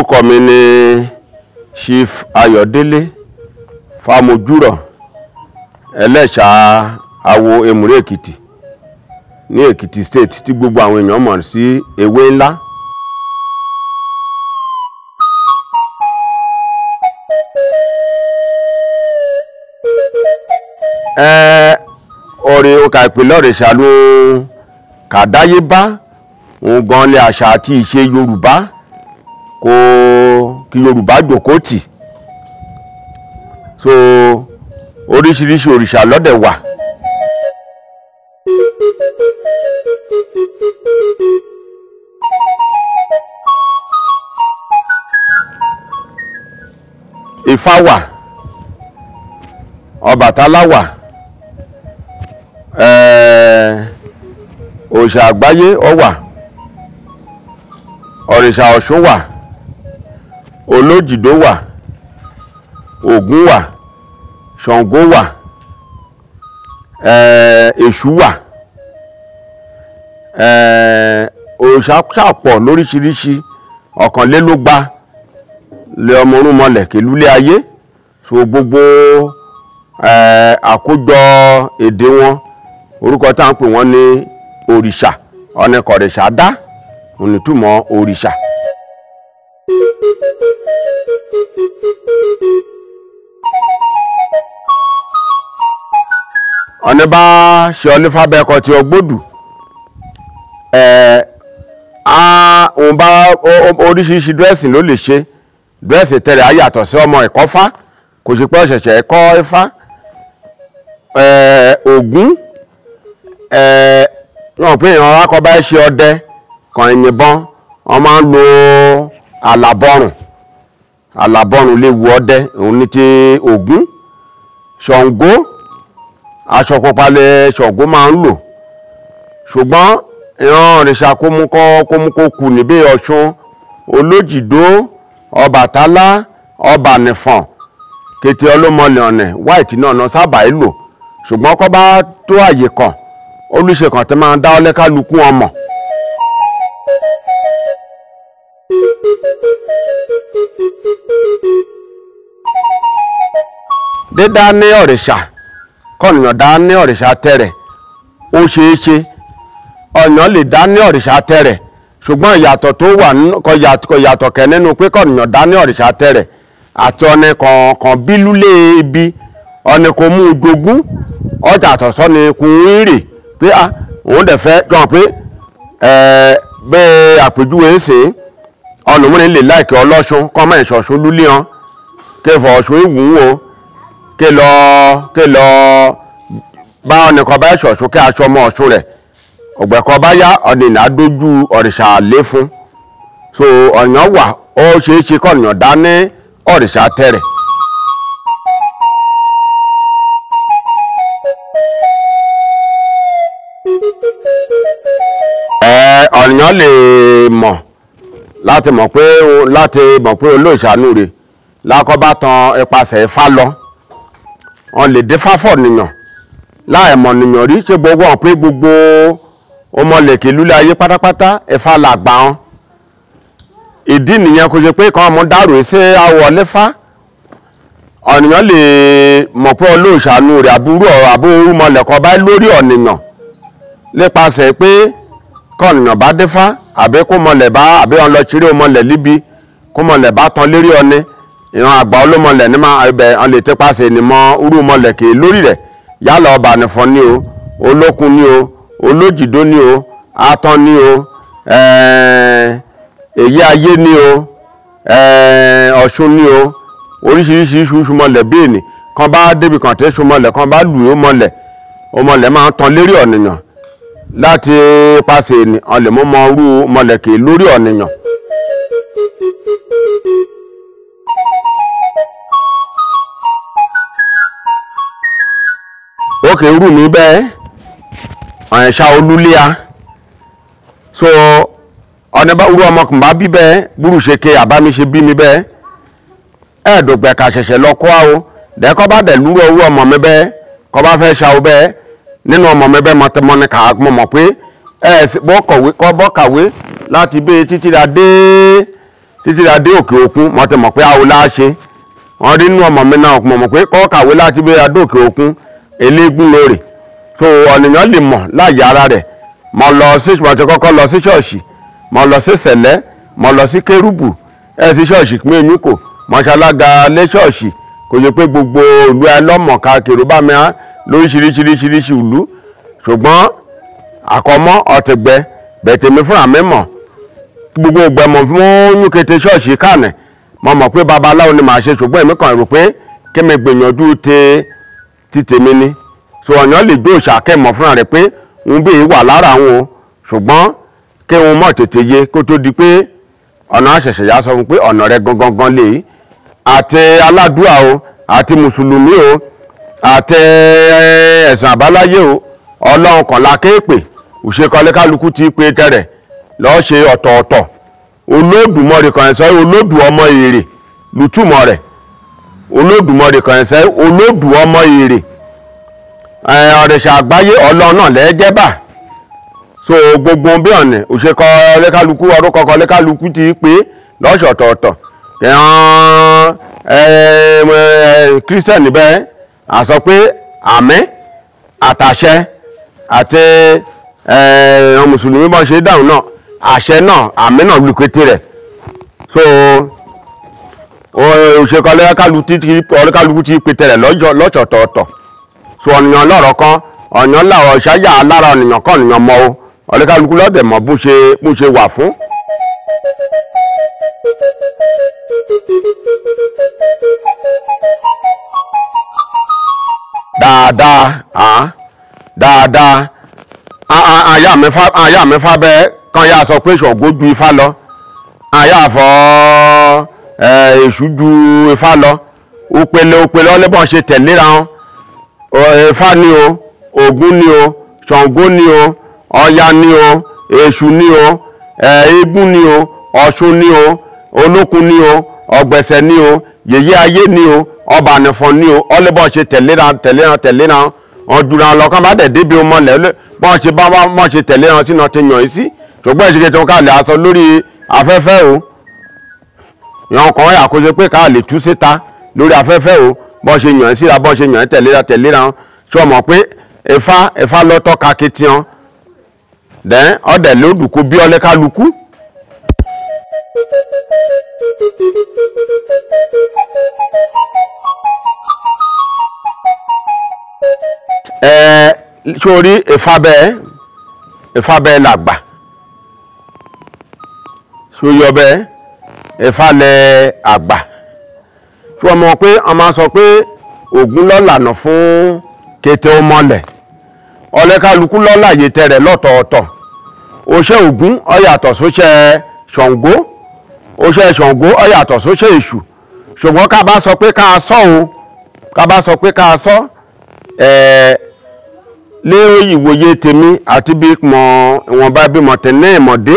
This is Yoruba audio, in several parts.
Orúkọ mi ni Chief Ayọ̀délé Fámojúrọ̀, Ẹlẹ́ṣà Awo Emure Èkìtì ní Èkìtì State, tí gbogbo àwọn èèyàn mọ̀ sí Ewé Ńlá. Ọ̀rẹ́ ọkà ìpínlẹ̀ Òrìṣà ló kàdáyébá òun gan lé àṣà àti ìṣe Yorùbá kò kí Yorùbá jókòó tì. So oríṣiríṣi òrìṣà lọ́dẹ̀ wà. Ifá wà, Ọbàtálá wà, òrìṣà àgbáyé ó wà, òrìṣà Ọ̀ṣun wà, Olójìdó wà, Ògún wà, Ṣàngó wà, Èṣù wà. Òrìṣà ṣàpọ̀ lóríṣiríṣi, ọ̀kànlélógba lé ọmọ orúnmọlẹ̀ kìlúlé ayé. So gbogbo àkójọ èdè wọn, orúkọ tá à ń pè wọ́n ní òrìṣà. Ọ̀nẹ́kọ̀rìṣà dá onítùmọ̀ òrìṣà. Ọ̀nẹ́ bá ṣe ọlífàbẹ́kọ tí ọgbódù, òun bá oríṣiríṣi dírẹ́sì ló lè ṣe. Dírẹ́sì tẹ̀rẹ̀ á yàtọ̀ sí ọmọ ìkọ́fá, kò sí pé ọ̀ṣẹ̀ṣẹ̀ ẹ̀kọ́ ifá. Ògún, wọn pé ìran akọba ṣe ọdẹ kàn yìnbọn, wọn máa ń lo àlàbọ̀rùn. Àlàbọ̀rùn lè wù ọdẹ, òun ní ti Ògún. Ṣàngó, aṣọ pupa lè Ṣàngó máa ń lò. Ṣùgbọ́n ìran òrìṣà kómúkó kù níbí Ọ̀ṣun, Olójìdó, Ọbàtálá, Ọbànìfọ̀n, kété ọlọ́mọlẹ̀ ọ̀nẹ̀ white náà náà sábà ń lò. Ṣùgbọ́n kọ́ bá tó àyè kan, olùṣe kan tí máa ń dá ọlẹ́kálukú ọmọ. Dídá ní òrìṣà, kọ́nìyàn dá ní òrìṣà tẹ̀rẹ̀, ó ṣeé ṣe ọ̀nà lè dá ní òrìṣà tẹ̀rẹ̀. Ṣùgbọ́n ìyàtọ̀ tó wà kò yàtọ̀ kẹ́ nínú pé kọ́nìyàn dá ní òrìṣà tẹ̀rẹ̀ àti ọ̀nà kọ̀ọ̀kan bílúlé ibi ọ̀nà kò mú un jogún ọjà àtọ̀sọ́ ni kò ń rè pé a òun dẹ̀ fẹ́ jọ pé bẹ́ẹ̀ àpèjúwe ń sìn ọ̀nà múni lè láìkẹ́ ọlọ́ṣun kọ́ mọ́ ìṣọ̀ṣun lúlé hàn kéfọ̀ ọ̀ṣun ìwù ń wò ké lọ bá ọ̀nà kan bá ìṣọ̀ṣun kí aṣọ ọmọ ọ̀ṣun rẹ̀ ọ̀gbẹ̀kọ bá yá ọ̀nà ìnádójú òrìṣà lé fún. So ọ̀yàn wà, ó ṣeé ṣe kọ́nìyàn dá ní òrìṣà tẹ̀rẹ̀. Ọ̀nìyàn lè mọ̀ láti mọ̀ pé olóòṣàánú rẹ̀ lákọ́ bá tan ipasẹ̀ Ifá lọ. Wọ́n lè dé fáfọ̀ nìyàn láì mọ̀ nìyàn rí. Ṣé gbogbo wọn pé gbogbo ọmọlẹ̀kẹ̀ lúlẹ̀ ayé pátápátá Ifá là gbà wọn. Ìdí nìyẹn kò ṣe pé kàn mú dárò sí àwọ̀ lẹ́fà. Ọ̀nìyàn lè mọ̀ pé olóòṣàánú rẹ̀ àbúrò àbúrò mọ̀lẹ̀kọ́ bá lórí ọ̀nìyàn nípasẹ̀ pé kọ́nìyàn bá défá àbí kó mọlẹ̀ bá àbí wọn lọ ṣeré mọlẹ̀ líbi kó mọlẹ̀ bá tan lérí ọni ìran àgbà olómọlẹ̀ ní máa ibẹ̀ wọn lè tẹpasẹ̀ ní mọ irú mọlẹ̀ kì í lórí rẹ̀. Yálà Ọbànìfọ̀n ni o, Olókun ni o, Olójìdó ni o, Atán ni o, Èyí ayé ni o, Ọ̀ṣun ni o, oríṣiríṣi ṣuṣu mọlẹ̀ bẹ́ẹ̀ni kan bá débi kan tẹ́ ṣu mọlẹ̀ kan bá lù ú mọlẹ̀ ọmọlẹ̀ máa ń tan lérí ọ̀nìyàn láti pàṣẹ ènìyàn lè mọ́ mọ irú mọ̀lẹ́kì lórí ọ̀nìyàn. Ókè irú mi bẹ́ẹ̀ ọ̀yẹ̀ṣà olúléa. So ọ̀nà bá irú ọmọkùnrin bá bí bẹ́ẹ̀ búrú ṣe ké àbámi ṣe bí mi bẹ́ẹ̀ ẹ̀ẹ́dọ̀gbẹ̀ka ṣẹ̀ṣẹ̀ lọ kọ́ àwọ̀ dẹ́kọ́ bá dẹ̀ lúrú owó ọmọ mi bẹ́ẹ̀ kọ́ bá fẹ́ ṣàwọ̀ bẹ́ẹ̀ nínú ọmọ mi bẹ́ẹ̀ mọ ní ká mọ̀ mọ̀ pé ẹ bọ́ kọ̀wé kọ́ bọ́ kàwé láti bẹ́ẹ̀ títí ra dé Títí la dé òkè òkun mo ti mọ̀ pé awo la ṣe. Wọ́n rí inú ọmọ mi náà mo mọ̀ pé kọ́ kàwé láti bí adé òkè òkun eléégún lóore. So ọ̀nìyàn lè mọ̀ láàyè ara rẹ̀. Mo lọ sí, mo ti kọ́kọ́ lọ sí ṣọ́ọ̀ṣì, mo lọ sí sẹ̀lẹ́, mo lọ sí kérúbù, ẹ̀ sí ṣọ́ọ̀ṣì pín eyín kò, mo ṣalága lé ṣọ́ọ̀ṣì. Kò yẹ pé gbogbo ìlú ẹlọ́mọ̀ káàkiri bá mi hàn lóríṣiríṣiríṣiríṣi ìlú. Ṣùgbọ́n àkọ́mọ́ ọ̀tẹ̀gbẹ́ bẹ̀tẹ̀ mi fúnra mi mọ̀. Gbogbo ìgbẹ́ mọ̀ fún yún kété ṣọ́ọ̀ṣì kànẹ̀. Mo mọ̀ pé babaláwo ni màá ṣe, ṣùgbọ́n èmi kàn rò pé kí mi gbìyànjú ti tèmi ni. So ọ̀yàn lè gbé òòṣà kẹ́mọ̀ fúnra rẹ̀ pé òun bí wà lára àwọn o, ṣùgbọ́n kí òun mọ̀ tètè yé kó tó di pé ọ̀nà àṣẹ̀ṣẹ̀ yá sọ fún pé ọ̀nà rẹ̀ gangan gan lè. Àti aládùúà o, àti mùsùlùmí o, àti ẹ̀sìn àbáláyé o, Ọlọ́run kan la kéèpè, òṣèkọlẹ́ kálukú ti pé tẹ̀rẹ̀ lọ́ọ́ ṣe ọ̀tọ̀ọ̀tọ̀. Olódùmarè kan ẹ̀sọ́ olódù ọmọ èrè lùtùmọ̀ rẹ̀. Olódùmarè kan ẹ̀sọ́ olódù ọmọ èrè. Ọ̀rẹ́sà àgbáyé Ọlọ́run náà lẹ́jẹ́ bà. So gbogbo bí ọ̀nà òṣèkọlẹ́ kálukú ọdún kọkọlẹ́ kálukú ti pé lọ́ṣọ̀tọ̀ọ̀tọ̀. Kírísítẹ̀nì bẹ́ẹ̀ a sọ pé àmín àtàṣẹ àti mùsùlùmí bọ́n ṣe dáhùn náà àṣẹ náà àmín náà lùkété rẹ̀. So òṣèkọlẹ́ kálukú ti pété rẹ̀ lọ́ṣọ̀tọ̀ọ̀tọ̀. So ọ̀nìyàn lọ́rọ̀ kan ọ̀nìyàn làwọn ìṣáyà lára ọ̀nìyàn kan ọ̀nìyàn mọ́ o, ọ̀lẹ́kálukú lọ́dẹ̀ mọ́ bó ṣe wà fún. Dáadáa dáadáa àyà mi fa bẹ́ẹ̀ kan yà sọ pé Ṣàngó ju Ifá lọ, àyà fọ Èṣù ju Ifá lọ. Òpèlè òpèlè ọlẹ́bọ̀n ṣe tẹ̀léra wọn. Ifá ni o, Ògún ni o, Ṣàngó ni o, Ọya ni o, Èṣù ni o, eégún ni o, Ọ̀ṣun ni o, Olókun ni o, Ọ̀gbẹ̀sẹ̀ ni o, Yèyé ayé ni o, Ọbànìfọ̀n ni o. Ọlẹ́bọ̀n ṣe tẹ̀léra tẹ̀léra tẹ̀léra ọ̀dùnrà lọ́kàn bá dẹ̀ débi ọmọ lẹ̀ bọ́n ṣe bá wọ́n ṣe tẹ̀léra sínú ti yàn yín sí. Ṣùgbọ́n ìṣèké tó ń ká lè aṣọ lórí afẹ́fẹ́ o, ìyàn kan àkóso pé ká lè tú síta lórí afẹ́fẹ́ o, bọ́n ṣe yàn yín síra bọ́n ṣe yàn yín tẹ̀léra tẹ̀léra. Ṣé o mọ̀ pé Ifá Ifá lọ́tọ́ kakitiyan dẹ́n ọ̀dẹ̀ lódùkú bí ọlẹ́kálukú. Sórí Ifá bẹ́ẹ̀ làgbà, sórí ọbẹ̀ Ifá lẹ àgbà. Ṣé o mọ̀ pé a máa sọ pé Ògún ló lànà fún kété ọmọlẹ̀, ọlẹ́kálukú ló láyè tẹ̀rẹ̀ lọ́tọ̀ọ̀tọ̀. Oṣẹ́ Ògún ó yàtọ̀ sóṣẹ́ Ṣàngó, oṣẹ́ Ṣàngó ó yàtọ̀ sóṣẹ́ Èṣù. Ṣùgbọ́n ká bá sọ pé ká sọ o, ká bá sọ pé ká sọ lé ìwòye tèmi àti bí mọ ìwọ̀nba bí mọ tẹ̀lé ìmọ̀dé.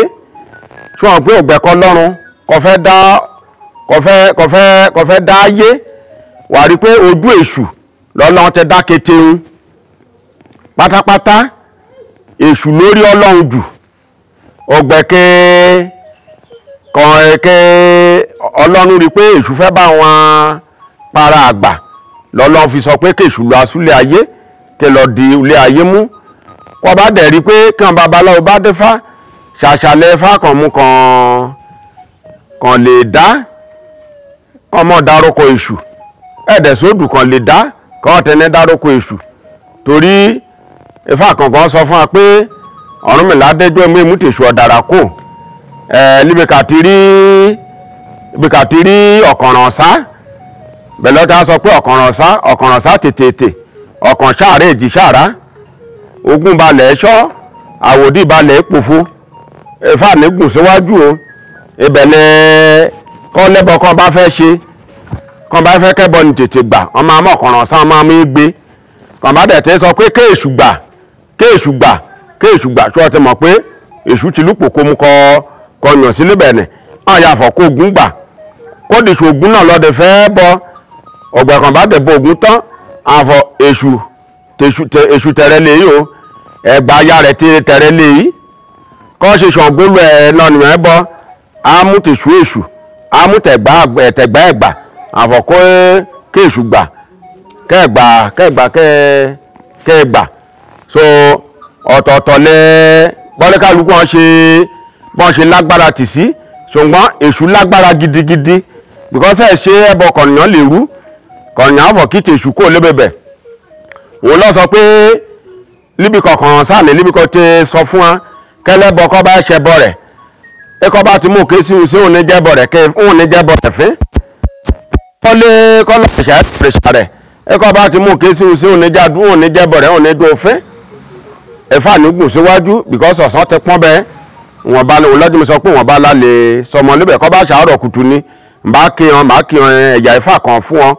Ṣé wọn pé ògbẹ́kọ́ lọ́run kò fẹ́ dá kò fẹ́ dá ayé, wà rí pé ojú Èṣù lọ́lọ́run tẹ dá kété ń pátápátá. Èṣù lórí Ọlọ́run jù. Ọ̀gbẹ́kẹ́ kan kẹ́ Ọlọ́run rí pé Èṣù fẹ́ bá wọn para àgbà lọ́lọ́run fi sọ pé kéṣù lọ asúlẹ̀ ayé kí lọ di ilé ayé mú. Kọ́ bá dẹ̀ rí pé kí wọn babaláwo bá dé fá ṣàṣàlẹ̀ fá kan mú kan lè dá kàn mọ́ dárúkọ Èṣù, ẹ̀dẹ̀ sódù kan lè dá kàn tẹ́lẹ̀ dárúkọ Èṣù. Torí Ifá kankan sọ fún wa pé Ọ̀rúnmìlà dẹ́jọ́ mímú tèṣù ọ̀dàrà kò níbi kàtí rí ọ̀kànràn sá bẹ̀lẹ́ ọ̀tá sọ pé ọ̀kànràn sá tètè ọ̀kàn sáàrẹ̀ èjì sáàrá ogun balẹ̀ ẹ̀ṣọ́ àwòdì balẹ̀ pòfo Ifá nígùn síwájú o. Ìbẹ̀lẹ̀ kọ́ lẹ́bọ̀ kan bá fẹ́ ṣe kan bá fẹ́ kẹ́bọ ní tètè gbà wọ́n máa mọ̀ ọ̀kànràn sá máa mú gbé kan bá dẹ̀ tẹ́ sọ pé kéèṣù gbà kéèṣù gbà kéèṣù gbà. Ṣé o ti mọ̀ pé Èṣù ti lùpò kó mú kọ yàn sí níbẹ̀ ni wọ́n yà fọ̀ kó Ògún gbà kó dìṣù Ògún náà lọ́dẹ fẹ́ bọ ọ̀gbẹ̀ kan bá dẹ̀ bọ Ògún tán àfọ̀ Èṣù tẹ̀rẹ̀ lè yìí o, ẹ̀gbà aya rẹ̀ tẹ̀rẹ̀ lè yìí kọ́ ṣe Ṣàngó lọ ẹ̀ lọ́nà ẹ̀ bọ á mú tèṣù Èṣù Amútẹ̀gbá ẹ̀tẹ̀gbá ẹ̀gbà àfọ̀kọ́ kéèṣù gbà kẹ́ẹ̀gbà kẹ́ẹ̀gbà kẹ́ẹ̀gbà. So ọ̀tọ̀ọ̀tọ̀ lẹ bọ́lẹ́kálukú wọn ṣe bọ́n ṣe lágbára tì sí, ṣùgbọ́n èṣù lágbára gidigidi because ẹ̀ ṣe ẹbọ kọ̀nìyàn lè rú kọ̀nìyàn àfọ̀ kí tèṣù kó lébẹ̀bẹ̀. Òun lọ sọ pé níbi kọ̀ọ̀kan sáà ní níbi kan ti sọ fún wa kẹlẹ́bọ kọ́ bá ṣẹbọ rẹ̀ ẹkọ bá ti mú ké sí òun ní jẹ́bọ rẹ̀ kẹ́ òun ní jẹ́bọ rẹ̀ fín kọ́lé kọ́lọ́ ìṣẹ́ ìṣẹ́ rẹ̀ ẹkọ bá ti mú ké sí òun ní jádù òun ní jẹ́bọ rẹ̀ òun ní dùn fín ẹ̀fà nígùn síwájú because ọ̀sán ti pọ́n bẹ́ẹ̀. Wọ́n bá òun lọ́dún mi sọ pé wọ́n bá lálẹ́ sọmọ níbẹ̀ kọ́ bá ṣàárọ̀ kùtù ni bá kí wọn bá kí wọn ẹ̀yà ifá kan fún wọn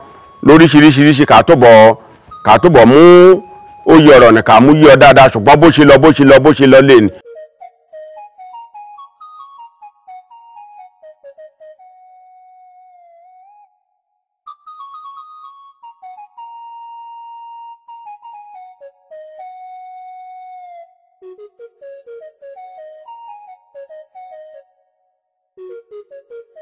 lóríṣiríṣiríṣi ká tó bọ̀ mú ó yẹ ọ̀rọ̀ nìkan mú yí ọ dáadáa, ṣùgbọ́n bó ṣe lọ bó ṣe lọ bó ṣe lọ lé ní. Thank you.